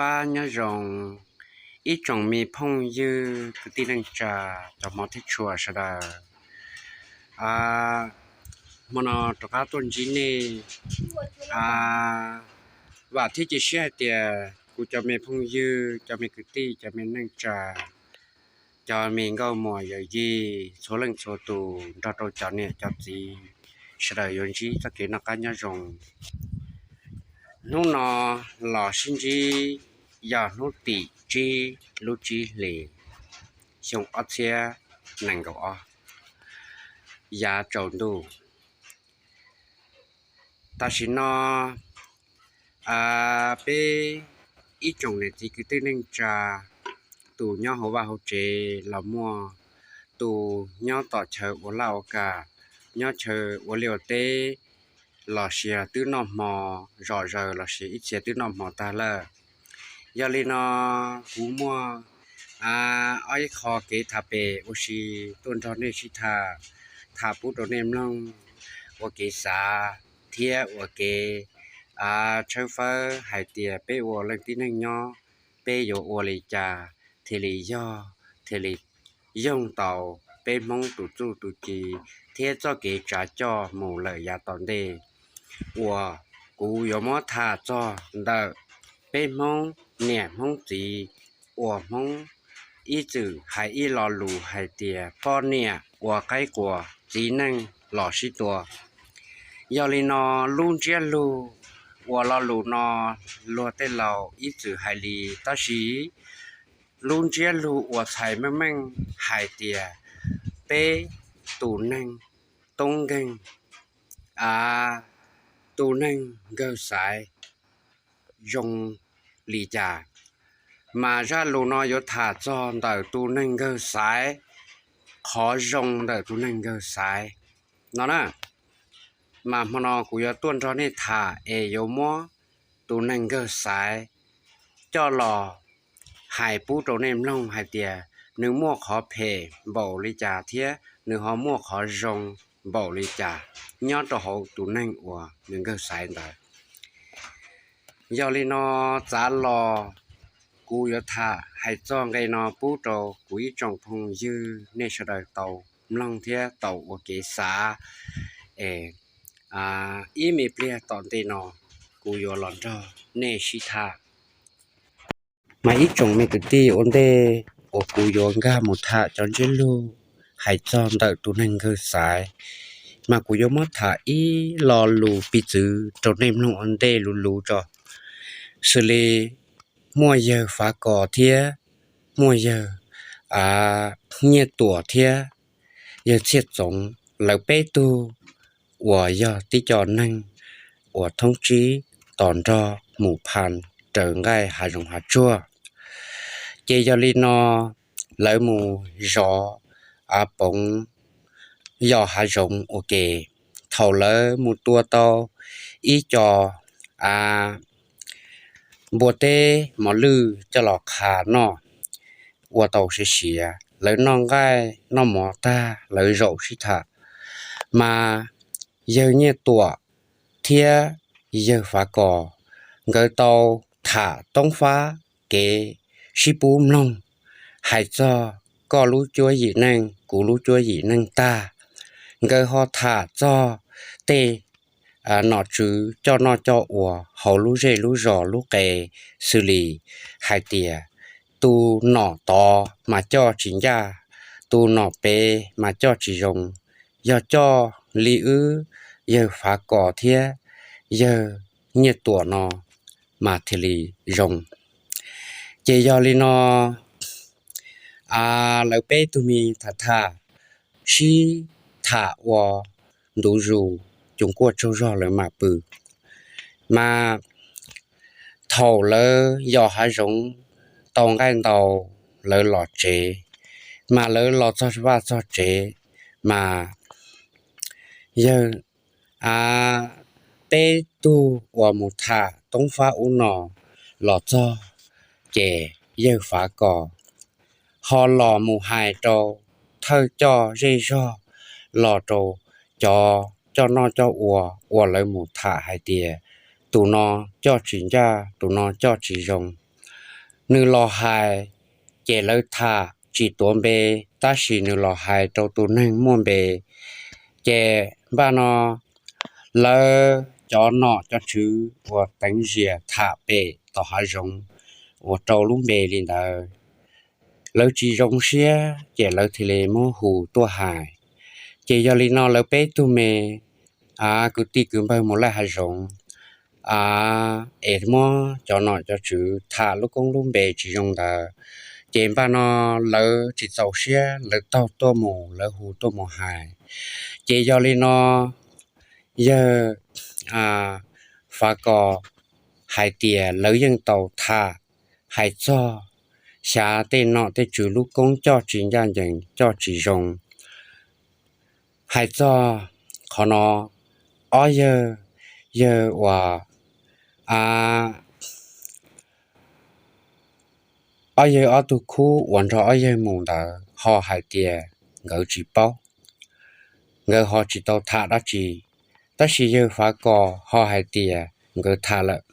Ab, nyob zoo ib tsoom me phooj ywg kwv tij neej tsa, cov hmov thiab tshua sawv daws. Hmo no rov qab tuaj ntsib nej, vam thiab cia siab hais tias kuv cov me phooj ywg, cov me kwv tij, cov me neej tsa, cov me nkauj muam yawm yij txhua leej txhua tus nrog rau cov niam cov txiv sawv daws yuav ntsib txoj kev noj qab nyob zoo. Hnub no los sib ntsib yog hnub tim tsib lub tsib hlis xyoo ob txhiab nees nkaum ob, yav tsaus ntuj. Tam sim no peb ib tsoom niam txiv kwv tij neej tsa, tus nyob hauv vaj hauv tsev los muaj, tus nyob tom chaw ua laj ua kam, nyob chaw ua liaj ua teb, los sis twb noj hmo zom zaws los sis ib txhia twb noj hmo tag lawm. Yog li no kuv muaj ob ib qho kev tham pem ua si tuaj nrog nej sib tham, tham pub rau nej mloog ua kev xav thiab ua kev tshawb fawb hais tias peb ua leej tib neeg nyob, peb yuav ua li cas thiaj li yog, thiaj li yoog tau peb Hmoob tus txuj tus ci thiab txoj kev tsav coj mus lawm yav tom ntej. Uas kuv yuav muab tham txog ntawm peb Hmoob niam Hmoob txiv, uas Hmoob ib txwm hais ib lo lus hais tias poj niam ua qaib quas txiv neej los sib tua. Yog li no lub ntsiab lus uas lo lus no luag tej laus ib txwm hais li, tab sis lub ntsiab lus uas txhais meej meej hais tias peb tus neeg tub nkeeg, tus neeg nkawg xaiv zoo li cas. Mas zaj lus no yuav tham txog ntawm tus neeg nkawg xaiv, qhov zoo ntawm tus neeg nkawg xaiv no na. Mas hmo no kuv yuav tuaj nrog nej tham es yuav muab tus neeg nkawg xaiv coj los hais pub rau nej mloog hais tias nws muaj qhov phem npaum li cas thiab nws ho muaj qhov zoo npaum li cas nyob rau hauv tus neeg uas nws nkawg xaiv ntawd. Yog li no txav los kuv yuav tham hais txog nqe no pub rau kuv ib tsoom phooj ywg nej sawv daws tau mloog thiab tau ua kev xav. Es ib me pliag tom ntej no kuv yuav los nrog nej sib tham. Mas ib tsoom me kwv tij, ua ntej uas kuv yuav nkag mus tham cov ntsiab lus hais txog ntawm tus neeg nkawg xaiv, mas kuv yuav muab tham ib lo lus piv txwv rau nej mloog ua ntej luv luv tso, xws li muaj yawg Fav Kos thiab muaj yawg Nyiaj Tuam thiab yawg Txhiaj Txoov, lawv peb tug uas yog tib co neeg uas thoob tsib tos nrog mus phaj raws nqaij hav zoov hav tsuag. Ces yog li no lawv mus zov poov yos hav zoov ua ke. Thaum lawv mus tua tau ib co npua teb mos lwj coj los qha noj, ua tau siav siav, lawv noj nqaij noj mov tag lawv zaum sib tham, mas yawg Nyiaj Tuam thiab yawg Fav Kos nkawd tau tham toob fab kev sib pub mloog hais txog koj lub cuab yim neej kuv lub cuab yim neej tag. Nkawd ho tham txog tej nom tswv coj noj coj ua hauv lub zej lub zos lub qe, xws li hais tias tus nom tod mas coj tsis ncaj, tus nom pem mas coj tsis zoo, yog coj li wb yawg Fav Kos thiab yawg Nyiaj Tuam no mas thiaj li zoo. Ces yog li no lawv peb tug me tham tham sib tham ua ntu zus, cuj kuaj tsaug zog lawv mam pw. Mas thaum lawv yos hav zoov tau nqaij ntau, lawv los tsev, mas lawv los txog vaj txog tsev, mas yawg peb tug uas mus tham toob fab ub no los txog, ces yawg Fav Kos ho los mus hais rau thawj coj zej zog, los rau cov coj noj coj ua uas lawv mus tham hais tias tus no coj tsis ncaj, tus no coj tsis zoo. nws los hais, ces lawv tham tsis tuav npe, tab sis nws los hais rau tus neeg muaj npe. Ces npaj no lawv cov nom cov tswv uas teev zias tham pem tom hav zoov uas rau lub npe li ntawd, lawv tsis zoo siab ces lawv thiaj li muab hu tuaj hais. Ces yog li no lawv peb tug me kwv tij kwv npawg mus laij hav zoov es muab cov nom cov tswv tham lub koob lub npe tsis zoo ntawd, ces npaj no lawv tsis txaus siab, lawv taug tuaj mus, lawv hu tuaj mus hais. Ces yog li no yawg Fav Kos hais tias lawv yeej tau tham hais txog xyav tej nom tej tswv lub koob coj tsis ncaj ncees, coj tsis zoo. Hais txog qhov no, ob yawg, yawg uas ob yawg ob tug khub uas nrog ob yawg mus ntawd ho hais tias nkawd tsis paub, nkawd ho tsis tau tham dab tsi, tab sis yawg Fav Kos ho hais tias nkawd tham lawm.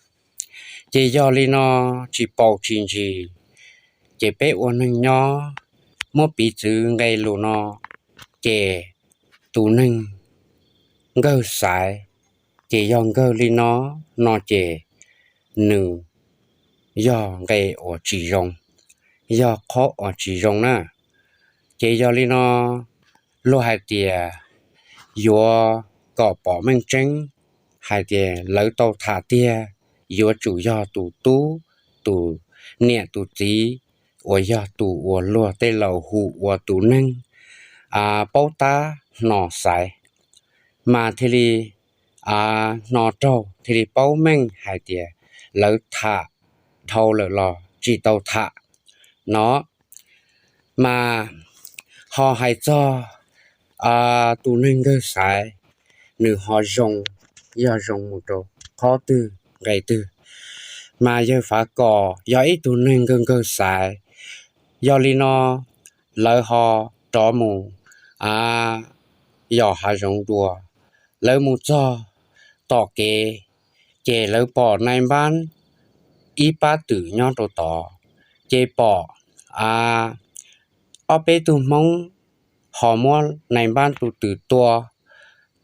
Ces yog li no tsis paus tsis ntsis, ces peb ua neeg nyob muab piv txwv nqe lus no, ces tus neeg nkawg xaiv, ces yog nkawg li no, no ces nws yog nqe uas tsis zoo, yog qhov uas tsis zoo na. Ces yog li no luag hais tias yuav kom pom meej tseeb hais tias lawv tau tham tiag, yuav tsum yog tus tub, tus niam tus txiv uas yog tus uas luag tej laus hu ua tus neeg paub tab hno xaiv, mas thiaj li hno raug thiaj li paub meej hais tias lawv tham dhau lawm los tsis tau tham no. Mas ho hais txog tus neeg nkawg xaiv, nws ho zoo, yog zoo mus rau qhov twg nqe twg, mas yawg Fav Kos yog ib tug neeg nkawg nkawg xaiv. Yog li no lawv ho rov mus yos hav zoov dua, lawv mus txog tom kev, ces lawv pom nai npab ib pab twm nyob rau tod, ces pom ob peb tug Hmoob ho muab nai npab tus twm tua,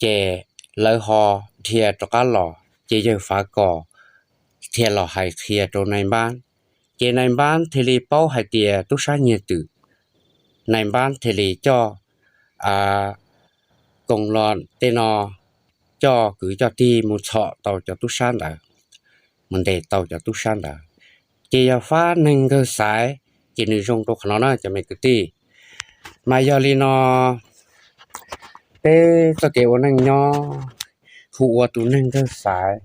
ces lawv ho dhia rov qab los, ces yawg Fav Kos thiaj los hais qhia rau nai npab, ces nai npab thiaj li paub hais tias tub sab nyiag twm. Nai npab thiaj li coj koos los tej no, coj kwv coj tij mus txhom tau cov tub sab ntawd, mus ntes tau cov tub sab ntawd. Ces yog fab neeg nkawg xaiv, ces nws zoo rau qhov no na cov me kwv tij. Mas yog li no peb txoj kev ua neej nyob hu ua tus neeg nkawg xaiv,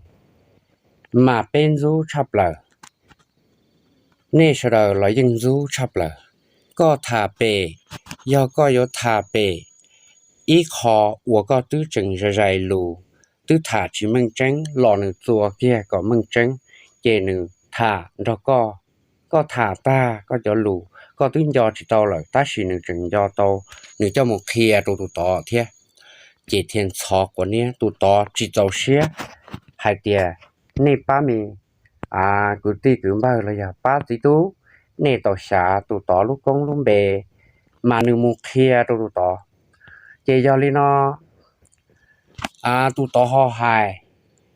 mas peb ntxub tshaj plaws. Nej sawv daws los yeej ntxub tshaj plaws. Koj tham pem, yog koj yuav tham pem ib qho uas koj twb tseem zais zais lus, twb tham tsis meej tseeb los nws txua kiag kom meej tseeb, ces nws tham nrog koj. Koj tham tag koj cov lus koj twb nco tsis tau lawm, tab sis nws tseem nco tau, nws coj mus qhia rau tus tod thiab, ces thiaj ntxhov quav niab. Tus tod tsis txaus siab hais tias nej pab me kwv tij kwv npawg los yog pab txiv tub, nej tau xyav tus tod lub koob lub npe, mas nws mus qhia rau tus tod. Ces yog li no tus tod ho hais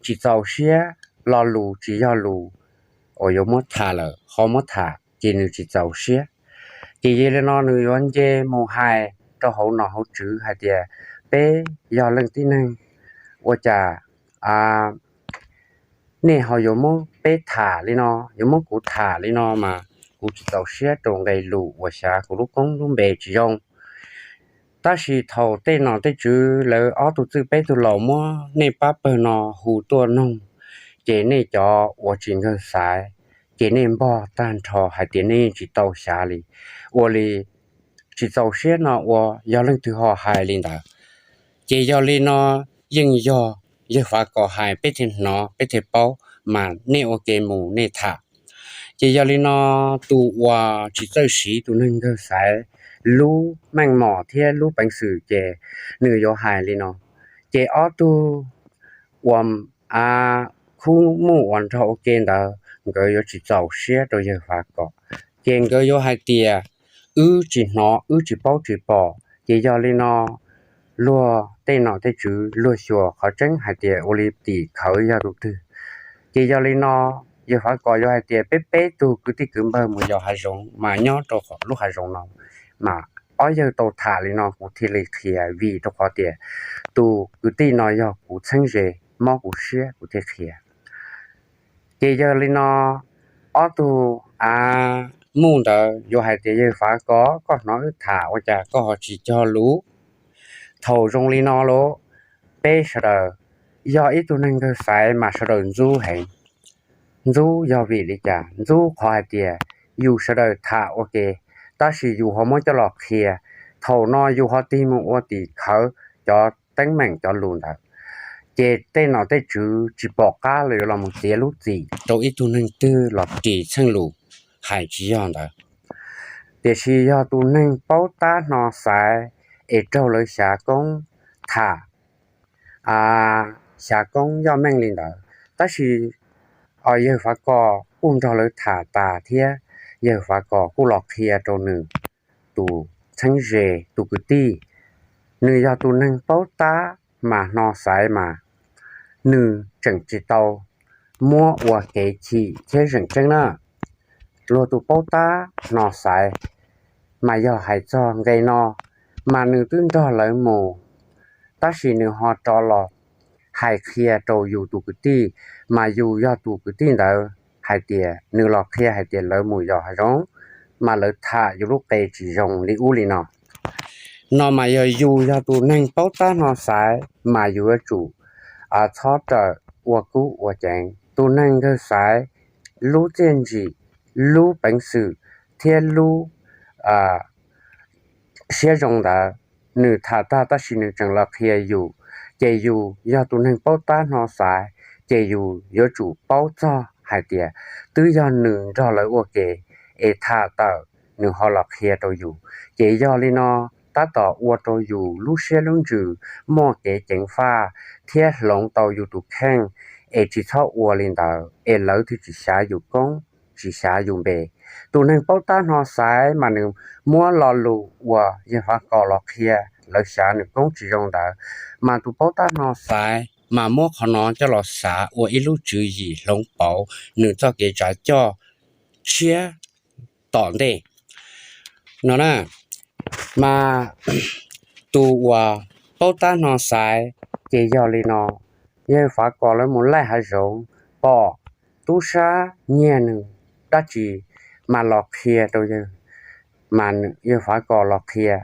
tsis txaus siab, lo lus tsis yog lus uas yuav muab tham lawm ho muab tham, ces nws tsis txaus siab. Ces yog li no nws yuav nce mus hais rau hauv nom hauv tswv hais tias peb yog leej tib neeg, ua cas nej ho yuav muab peb tham li no, yuav muab kuv tham li no mas kuv tsis txaus siab rau nqe lus uas xyav kuv lub koob lub npe tsis zoo. Tab sis thaum tej nom tej tswv lawv ob tug txwj peb tug laus muab nej pab pawg no hu tuaj noog, ces nej cov uas tsis nkawg xaiv, ces nej npog tag nrho hais tias nej tsis tau xyav li, ua li tsis txaus siab no ua yog leej twg ho hais li ntawd. Ces yog li no yeej yog yawg Fav Kos hais peb thiaj hnov peb thiaj paub, mas nej ua ke mus nej tham. Ces yog li no tus uas tsis txawj siv tus neeg nkawg xaiv lub meej mom thiab lub peev xwm ces nws yuav hais li no. Ces ob tug uas khub muj uas nrog ua ke ntawd nkawd yuav tsis txaus siab rau yawg Fav Kom, ces nkawd yuav hais tias wb tsis hnov, wb tsis paub tsis pom. Ces yog li no luag tej nom tej tswv luag xyuas qhov tseeb hais tias ua li tim khawv yog tus twg. Ces yog li no yawg Fav Kom yuav hais tias peb peb tug kwv tij kwv npawg mus yos hav zoov mas nyob rau lub hav zoov no mas ob yawg tau tham li no kuv thiaj li qhia, vim rau qhov tias tus kwv tij no yog kuv txheeb ze, mob kuv siab kuv thiaj qhia. Ces yog li no ob tug av muj ntawd yuav hais tias yawg Fav Kom, koj hnov wb tham ua cas koj ho tsis cog lus? Thaum zoo li no lauj, peb sawv daws yog ib tug neeg nkawg xaiv mas sawv daws ntxub heev. Ntxub yog vim li cas? Ntxub qhov hais tias yus sawv daws tham ua ke, tab sis yus ho muab coj los qhia. Thaum no yus ho tig mus ua tim khawv cov teeb meem cov lus ntawd, ces tej nom tej tswv tsis pom qab los yuav los mus txiav lub txim rau ib tug neeg twg los ris txheej lus hais tsis yog ntawd. Tiam sis yog tus neeg paub tab hno xaiv es raug lawv xyav koob tham, xyav koob yoj meej li ntawd, tab sis yawg Fav Kom kuj nrog lawv tham tas thiab yawg Fav Kom kuj los qhia rau nws tus txheeb ze, tus kwv tij. Nws yog tus neeg paub tab mas hno xaiv mas nws tseem tsis tau muab ua kev chim thiab zeem tseeb na. Luag tus paub tab hno xaiv mas yog hais txog nqe no mas nws twb nrog lawv mus, tab sis nws ho rov los hais qhia rau yus tus kwv tij, mas yus yog tus kwv tij ntawd hais tias nws los qhia hais tias lawv mus yos hav zoov mas lawv tham yus lub qe tsis zoo li ub li no. No mas yog yus yog tus neeg paub tab hno xaiv mas yus yuav tsum txhob rawm ua kub ua ceev. Tus neeg nkawg xaiv lub txiaj ntsim, lub peev xwm thiab lub siab zoo ntawd, nws tham tag tab sis nws tseem los qhia yus, ces yus yog tus neeg paub tab hno xaiv, ces yus yuav tsum paub txog hais tias twb yog nws nrog lawv ua ke es tham tawm nws ho los qhia rau yus. Ces yog li no tab tom ua rau yus lub siab lub ntsws muaj kev ceev faj thiab hloov tau yus tus kheej, es tsis txhob ua li ntawd es lawv thiaj tsis xyav yus koob tsis xyav yus npe. Tus neeg paub tab hno xaiv mas nws muab lo lus uas yawg Fav Kom los qhia lawv xyav nws koob tsis zoo ntawd, mas tus paub tab hno xaiv mas muab qhov no coj los xav ua ib lub tswv yim hloov pauv nws txoj kev tsav coj tshiab tom ntej no na. Mas tus uas paub tab hno xaiv ces yog li no, yawg Fav Kom lawv mus laij hav zoov pom tub sab nyiag nws dab tsi mas los qhia rau yawg, mas yawg Fav Kom los qhia,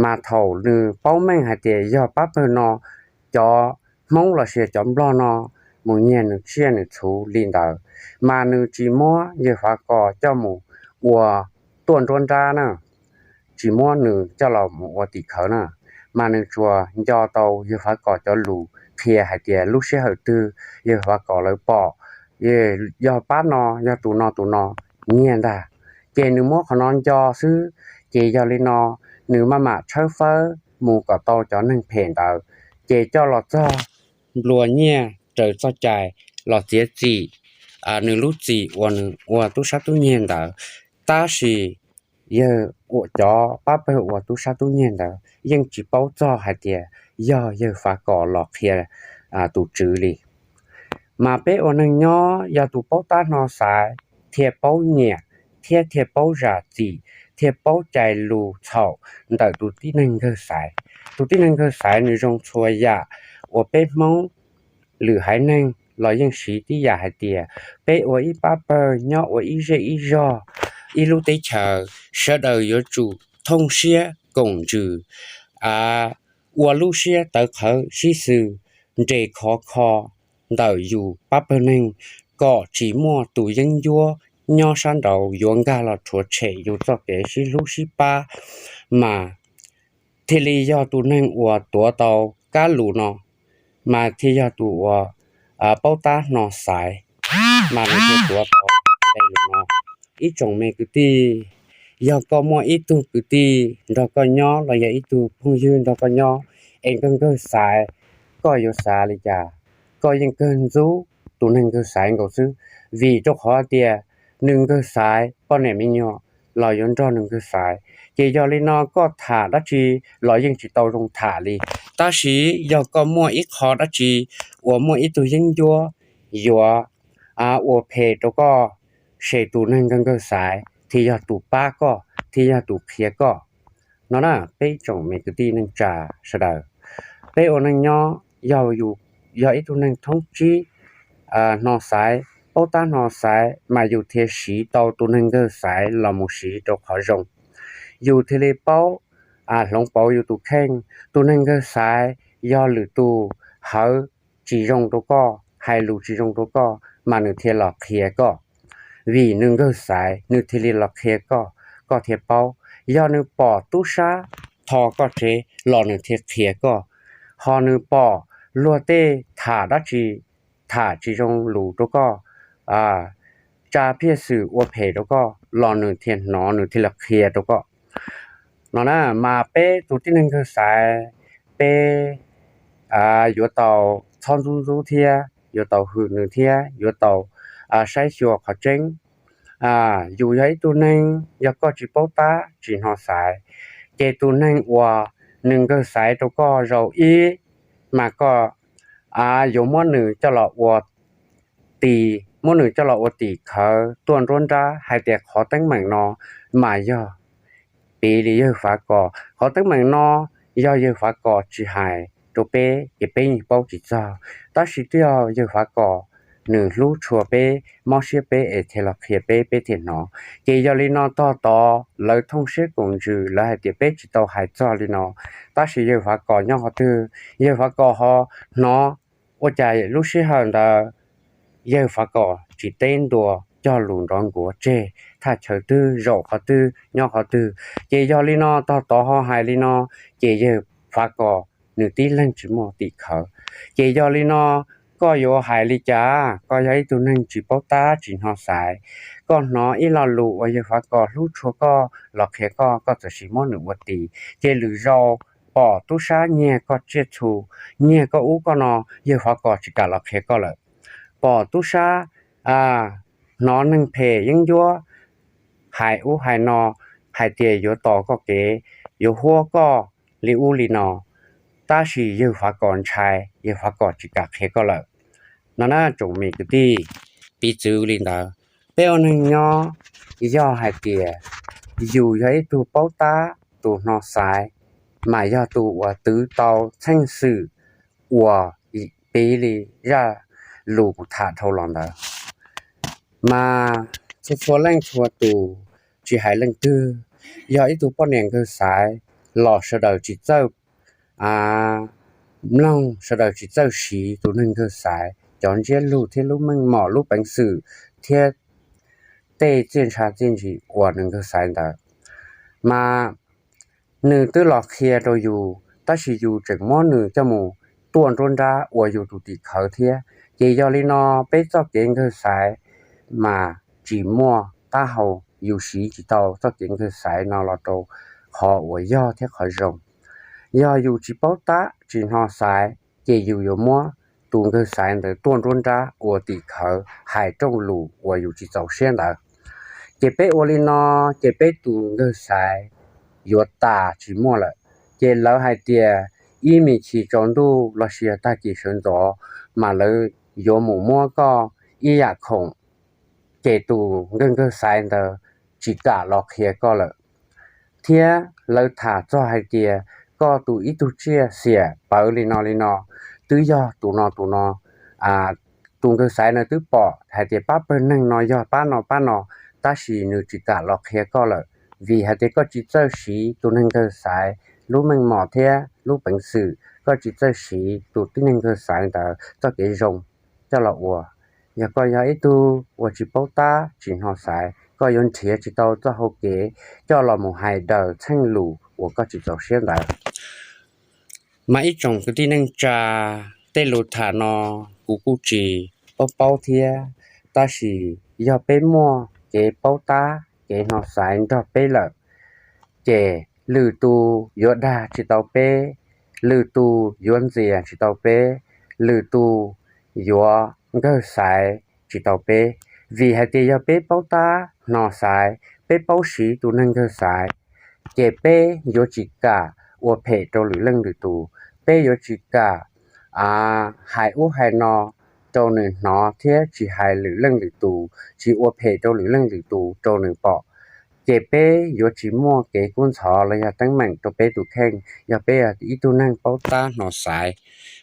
mas thaum nws paub meej hais tias yog pab pawg no cov Hmoob los sis cov Nplog no mus nyiag nws tsiaj nws txhu li ntawd, mas nws tsis muab yawg Fav Kom coj mus ua tuaj nruab nrab na, tsis muab nws coj los mus ua tim khawv na, mas nws tsuas nco tau yawg Fav Kom cov lus qhia hais tias lub sij hawm twg yawg Fav Kom lawv pom yog pab no yog tus no tus no nyiag ntag, ces nws muab qhov no nco xwb. Ces yog li no nws maj mam tshawb fawb mus kom tau cov neeg phem ntawd, ces coj los txog nplua nyiaj raws txoj cai los txiav txim nws lub txim uas nws ua tub sab tub nyiag ntawd. Tab sis yawg, cov pab pawg uas tub sab tub nyiag ntawd yeej tsis paub txog hais tias yog yawg Fav Kom los qhia tus tswv li. Mas peb ua neeg nyob yog tus paub tab hno xaiv, thiaj paub nyiam thiab thiaj paub zam txim, thiaj paub cais lus txhaum ntawm tus tib neeg nkawg xaiv. Tus tib neeg nkawg xaiv nws zoo txhua yam uas peb Hmoob lwm haiv neeg los yeej siv tib yam hais tias peb ua ib pab pawg nyob ua ib zej ib zog, ib lub teb chaws, sawv daws yuav tsum thooj siab koom ntsws, ua lub siab tawv qhawv sib xws, nres khov kho ntawm yus pab pawg neeg, kom tsis muaj tus yeeb ncuab nyob sab nraud yuav nkag los rhuav tshem yus txoj kev sib hlub sib pab, mas thiaj li yog tus neeg uas tuav tau kab lus no, mas thiaj yog tus uas paub tab hno xaiv, mas nws thiaj tuav tau nqe lus no. Ib tsoom me kwv tij, yog koj muaj ib tug kwv tij nrog koj nyob los yog ib tug phooj ywg nrog koj nyob es nkawg nkawg xaiv, koj yuav xav li cas? Koj yeej kawg ntxub tus neeg nkawg xaiv nkaus xwb, vim rau qhov tias nws nkawg xaiv poj niam me nyuam los yuav nrog nws nkawg xaiv. Ces yog li no koj tham dab tsi los yeej tsis tau zoo tham li. Tab sis yog koj muaj ib qho dab tsi uas muaj ib tug yeeb ncuab yuav ua phem rau koj, ces tus neeg nkawg nkawg xaiv thiaj yog tus pab koj, thiaj yog tus qhia koj. No na peb tsoom me kwv tij neej tsa sawv daws, peb ua neej nyob yog yus yog ib tug neeg thoob tsib hno xaiv, paub tab hno xaiv mas yus thiaj siv tau tus neeg nkawg xaiv los mus siv rau qhov zoo. Yus thiaj li paub hloov pauv yus tus kheej. Tus neeg nkawg xaiv yog lwm tus hawv tsis zoo rau koj, hais lus tsis zoo rau koj mas nws thiaj los qhia koj. Vim nws nkawg xaiv nws thiaj li los qhia koj, koj thiaj paub. Yog nws pom tub sab tho koj tsev los nws thiaj qhia koj, ho nws pom luag tej tham dab tsi, tham tsis zoo lus rau koj, tsa phiaj xwm ua phem rau koj los nws thiaj hnov nws thiaj li qhia rau koj. No na mas peb tus tib neeg nkawg xaiv, peb yuav tau txhob ntxub ntxub thiab yuav tau hwm nws thiab yuav tau saib xyuas qhov tseeb. Yus yog ib tug neeg yog koj tsis paub tab tsis hno xaiv, ces tus neeg uas nws nkawg xaiv rau koj zaum ib mas koj yuav muab nws coj los ua tis, muab nws coj los ua tim khawv tuaj nruab nrab hais tias qhov teeb meem no mas yog piv li yawg Fav Kom. Qhov teeb meem no yog yawg Fav Kom tsis hais rau peb ces peb yeej paub tsis txog, tab sis twb yog yawg Fav Kom nws hlub tshua peb, mob siab peb es thiaj los qhia peb, peb thiaj hnov. Ces yog li no tog tod lawv thooj siab koom ntsws, lawv hais tias peb tsis tau hais txog li no, tab sis yawg Fav Kom nyob qhov twg, yawg Fav Kom ho hnov. Ua cas lub sij hawm ntawd yawg Fav Kom tsis teb ntua, cog lus nrov nkuav tseg, thaj chaw twg zaum qhov twg nyob qhov twg. Ces yog li no tog tod ho hais li no, ces yawg Fav Kom nws tib leeg tsis muaj tim khawv. Ces yog li no koj yuav hais li cas? Koj yog ib tug neeg tsis paub tab tsis hno xaiv, koj hnov ib lo lus uas yawg Fav Kom hlub tshua koj los qhia koj, koj txawm sis muab nws ua tis, ces lwm zaus pom tub sab nyiag koj tsiaj txhu, nyiag koj ub koj no, yawg Fav Kom tsis kam los qhia koj lawm. Pom tub sab hnov neeg phem yeeb ncuab hais ub hais no, hais tias yuav tos koj kev, yuav huab koj li ub li no, tab sis yawg Fav Kom ntshai, yawg Fav Kom tsis kam qhia koj lawm. No na tsoom me kwv tij, piv txwv li ntawd, peb ua neeg nyob yog hais tias yus yog ib tug paub tab tus hno xaiv, mas yog tus uas twv tau txheej xwm uas piv li zaj lus kuv tham dhau los ntawd. Mas txhua txhua leej txhua tus, tsis hais leej twg, yog ib tug poj niam nkawg xaiv los sawv daws tsis txawj mloog, sawv daws tsis txawj siv tus neeg nkawg xaiv cov ntsiab lus thiab lub meej mom lub peev xwm thiab tej txiaj ntsha txiaj ntsim uas nws nkawg xaiv ntawd, mas nws twb los qhia rau yus tab sis yus tseem muab nws coj mus tuaj nruab nrab ua yus tus tim khawv thiab. Ces yog li no peb txoj kev nkawg xaiv mas tsis muaj taub hau, yus siv tsis tau txoj kev nkawg xaiv no los rau qhov uas yog thiab qhov zoo. Yog yus tsis paub tab tsis hno xaiv, ces yus yuav muab tus nkawg xaiv ntawd tuaj nruab nrab ua tim khawv hais rooj lus uas yus tsis txaus siab ntawd. Ces peb ua li no, ces peb tus nkawg xaiv yuav tas tsis muaj lawm. Ces lawv hais tias ib me chim tsaus ntuj los sis yog tag kis sawv ntxov mas lawv yuav mus muab koj ib yam khoom, ces tus nkawg nkawg xaiv ntawd tsis kam los qhia koj lawm. Thiab lawv tham txog hais tias koj tus ib tug tsiaj xiam pawv li no li no, twb yog tus no tus no, tus nkawg xaiv no twb pom hais tias pab pawg neeg no yog pab no pab no, tab sis nws tsis kam los qhia koj lawm, vim hais tias koj tsis txawj siv tus neeg nkawg xaiv lub meej mom thiab lub peev xwm, koj tsis txawj siv tus tib neeg nkawg xaiv ntawd txoj kev zoo coj los ua. Yog koj yog ib tug uas tsis paub tab tsis hno xaiv, koj yuav nrhiav tsis tau txoj hau kev coj los mus hais daws txheej lus uas koj tsis txaus siab ntawd. Mas ib tsoom kwv tij neej tsa, tej lus tham no kuv kuj tsis paub paub thiab, tab sis yog peb muaj kev paub tab kev hno xaiv nrog peb lawm, ces lwm tus yuav dag tsis tau peb, lwm tus yuav ntxias tsis tau peb, lwm tus yuav nkawg xaiv tsis tau peb. Vim hais tias yog peb paub tab hno xaiv, peb paub siv tus neeg nkawg xaiv, ces peb yuav tsis kam ua phem rau lwm leej lwm tus, peb yuav tsis kam hais ub hais no rau nws hnov thiab tsis hais lwm leej lwm tus, tsis ua phem rau lwm leej lwm tus rau nws pom. Ces peb yuav tsis muaj kev kub ntxhov los yog teeb meem rau peb tus kheej yog peb yog ib tug neeg paub tab hno xaiv.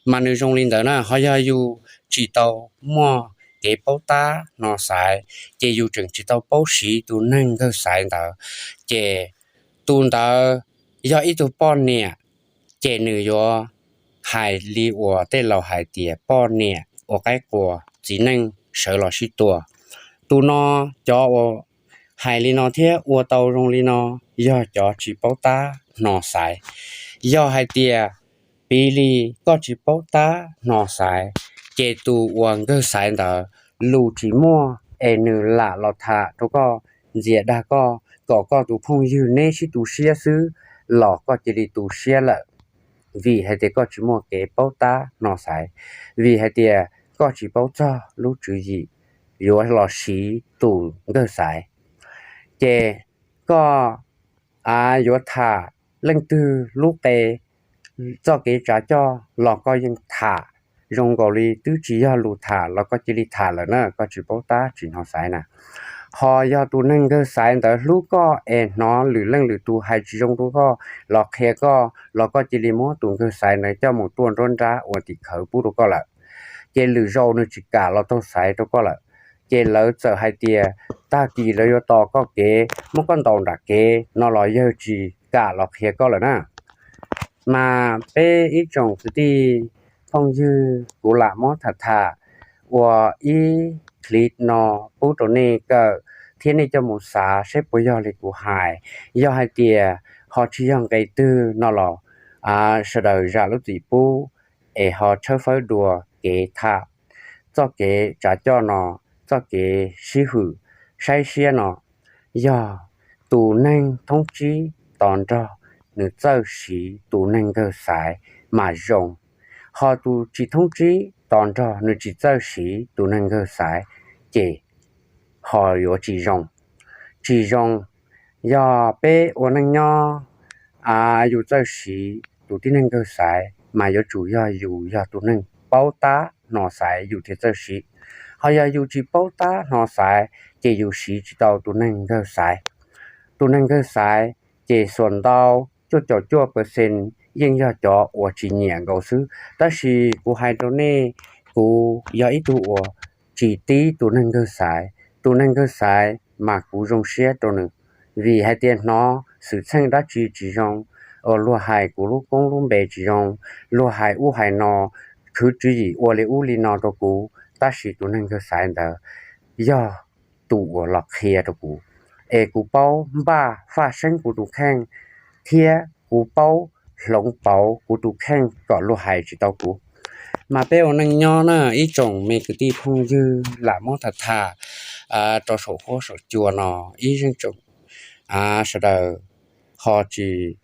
Mas nws zoo li ntawd na, ho yog yus tsis tau muaj kev paub tab hno xaiv, ces yus tseem tsis tau paub siv tus neeg nkawg xaiv ntawd, ces tus ntawd yog ib tug poj niam, ces nws yuav hais li uas tej laus hais tias poj niam ua qaib qua, txiv neej sawv los sib tua. Tus no, cov uas hais li no thiab ua tau zoo li no yog cov tsis paub tab hno xaiv. Yog hais tias piv li koj tsis paub tab hno xaiv, ces tus uas nkawg xaiv ntawd lus tsis muaj es nws lam los tham rau koj, ntxias dag koj kom koj tus phooj ywg neb sib tu siab xwb los koj cia li tu siab lawm. Vim hais tias koj tsis muaj kev paub tab hno xaiv, vim hais tias koj tsis paub txog lub tswv yim yuav los siv tus nkawg xaiv, ces koj yuav tham leej twg lub qe, txoj kev tsav coj los koj yeej tham zoo nkaus li twb tsis yog lus tham los koj cia li tham lawm na, koj tsis paub tab tsis hno xaiv na. Ho yog tus neeg nkawg xaiv ntawd hlub koj es hnov lwm leej lwm tus hais tsis zoo rau koj los qhia koj los koj cia li muab tus nkawg xaiv ntawd coj mus tuaj nruab nrab ua tim khawv pub rau koj lawm. Ces lwm zaus nws tsis kam los taug xaiv rau koj lawm. Ces lawv txawm hais tias tag kis lawv yuav tos koj kev muab koj ntaus nram kev no los yawg tsis kam los qhia koj lawm na. Mas peb ib tsoom kwv tij phooj ywg, kuv lam muab tham tham ua ib clip no pub rau nej kawm thiab nej coj mus xav seb puas yog li kuv hais. Yog hais tias ho tsis yog nqe twg no los sawv daws zam lub txim pub es ho tshawb fawb dua kev tham txoj kev tsav coj no, txoj kev sib hwm saib siab no. Yog tus neeg thoob tsib tos nrog nws txawj siv tus neeg nkawg xaiv mas zoo, ho tus tsis thoob tsib tos nrog nws tsis txawj siv tus neeg nkawg xaiv, ces ho yuav tsis zoo. Tsis zoo. Yog peb ua neej nyob, yus txawj siv tus tib neeg nkawg xaiv mas yuav tsum yog yus yog tus neeg paub tab hno xaiv yus thiaj txawj siv. Ho yog yus tsis paub tab hno xaiv ces yus siv tsis tau tus neeg nkawg xaiv. Tus neeg nkawg xaiv ces xuas ntau cuaj caum cuaj percent yeej yog cov uas tsis nyiam nkaus xwb. Tab sis kuv hais rau nej, kuv yog ib tug uas tsis tib tus neeg nkawg xaiv. Tus neeg nkawg xaiv mas kuv zoo siab rau nws, vim hais tias hnov xwm txheej dab tsi tsis zoo uas luag hais kuv lub koob lub npe tsis zoo, luag hais ub hais no, khwv tswv yim ua li ub li no rau kuv, tab sis tus neeg nkawg xaiv ntawd yog tus uas los qhia rau kuv, es kuv paub npaj faj seeb kuv tus kheej, thiab kuv paub hloov pauv kuv tus kheej kom luag hais tsis tau kuv. Mas peb ua neej nyob na, ib tsoom me kwv tij phooj ywg, lam muab tham tham rau saum huab saum cua no, ib zeej tsoom sawv daws ho tsis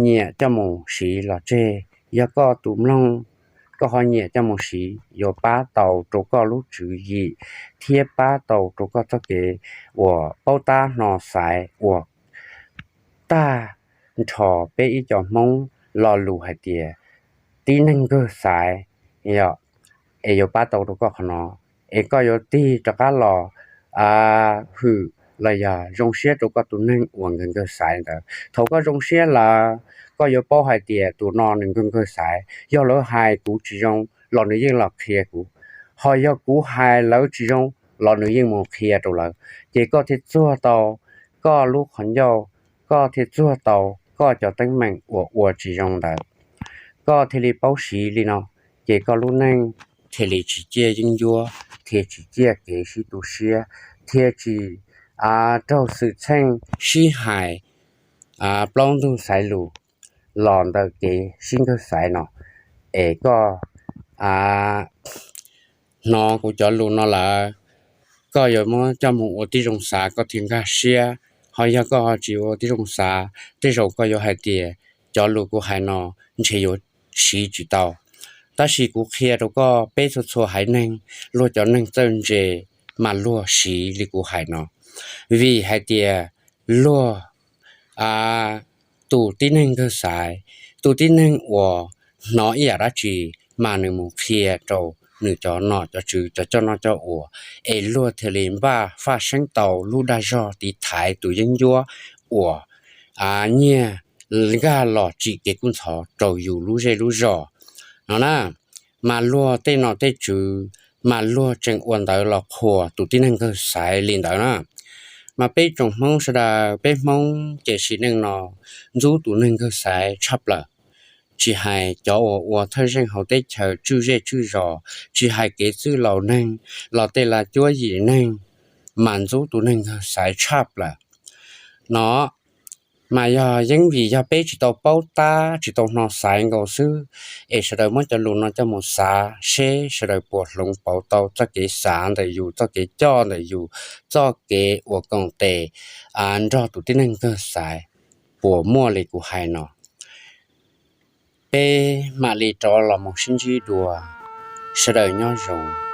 nyiam coj mus siv los tseg. Yog koj tus mloog koj ho nyiam coj mus siv, yuav pab tau rau koj lub tswv yim thiab pab tau rau koj txoj kev uas paub tab hno xaiv uas tag nrho peb ib co Hmoob lo lus hais tias tib neeg nkawg xaiv, yog, es yuav pab tau rau koj qhov no, es koj yuav tig rov qab los hwm los yog zoo siab rau koj tus neeg uas nkawg nkawg xaiv ntawd. Thaum koj zoo siab lawm, koj yuav paub hais tias tus no nws nkawg nkawg xaiv, yog lawv hais kuv tsis zoo los nws yeej los qhia kuv, ho yog kuv hais lawv tsis zoo los nws yeej mus qhia rau lawv, ces koj thiaj txuag tau koj lub qhov ncauj, koj thiaj txuag tau koj cov teeb meem uas ua tsis zoo ntawd. Koj thiaj li paub siv li no, ces koj lub neej thiaj li tsis ciaj yeeb ncuab, thiaj tsis ciaj kev sib tu siab, thiaj tsis raug xwm txheej sib hais plaub ntug xaiv lus los ntawm kev sib nkawg xaiv no. Es koj hnov kuv cov lus no lawm, koj yuav muab coj mus ua tib zoo xav koj thiaj nkag siab. Ho yog koj ho tsis ua tib zoo xav, tej zaum koj yuav hais tias cov lus kuv hais no ntshe yuav siv tsis tau. Tab sis kuv qhia rau koj peb txhua txhua haiv neeg, luag cov neeg txawj ntse mas luag siv li kuv hais no. Vim hais tias luag tus tib neeg nkawg xaiv, tus tib neeg uas hnov ib yam dab tsi mas nws mus qhia rau nws cov nom cov tswv cov coj noj coj ua, es luag thiaj li npaj faj seeb tau lub dag zog tiv thaiv tus yeeb ncuab uas nyiag nkag los tsim kev kub ntxhov rau yus lub zej lub zos no na. Mas luag tej nom tej tswv mas luag tseem ua ntawd los qhuas tus tib neeg nkawg xaiv li ntawd na. Mas peb tsoom Hmoob sawv daws, peb Hmoob ces sim neej no ntxub tus neeg nkawg xaiv tshaj plaws. Tsis hais cov uas ua thawj zeej hauv teb chaws tswj zej tswj zos, tsis hais kev txwj laus neeg los tej laj cuab yim neeg mas ntxub tus neeg nkawg xaiv tshaj plaws no. Mas yog yeeb vim yog peb tsis tau paub tab tsis tau hnov xaiv nkaus xwb, es sawv daws muab cov lus no coj mus xav seb sawv daws puas hloov pauv tau txoj kev xav ntawm yus, txoj kev coj ntawm yus, txoj kev ua koom tes nrog tus tib neeg nkawg xaiv puas muaj li kuv hais no. Peb mam li rov los mus sib ntsib dua, sawv daws nyob zoo.